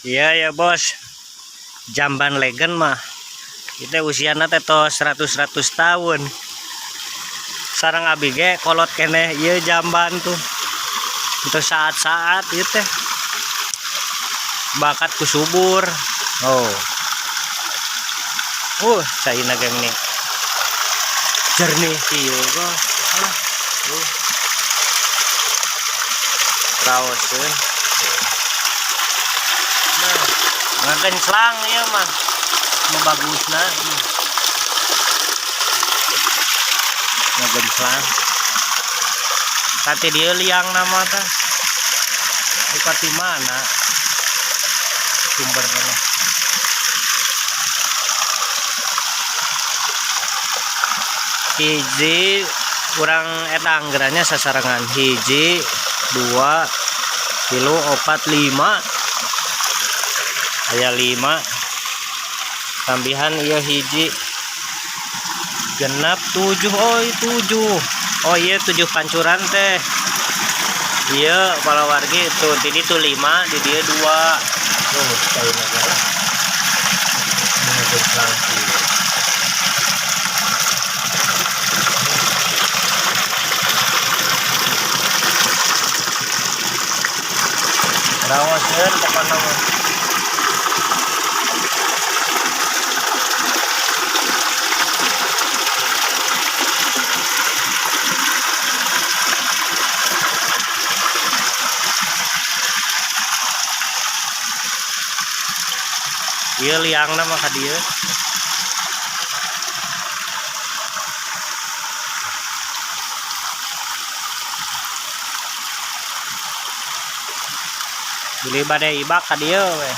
Iya ya bos, jamban legend mah itu usiana teh tos 100-100 tahun. Sareng abi ge kolot keneh ieu jamban tuh. Untuk saat-saat ieu teh bakat ku subur. Oh. Caina ge meni jernih kieu bos. Alah, tuh. Raoseun. Nah, ngagenclang ieu mah. Nu bagusna. Ngagenclang. Tadi dia liang nama teh. Buka di mana sumbernya mah. Hiji kurang eta anggarannya sasarengan hiji 2 3 4 5 aya 5 tambihan ieu hiji genap 7. Oh 7. Oh iya 7 pancuran teh. Iya para wargi tuh di ditu 5 di dieu 2. Tuh caina ge lah. Rawaseun pokona mah. Ieu liangna mah ka dieu. Beli badai ibak ka dieu we.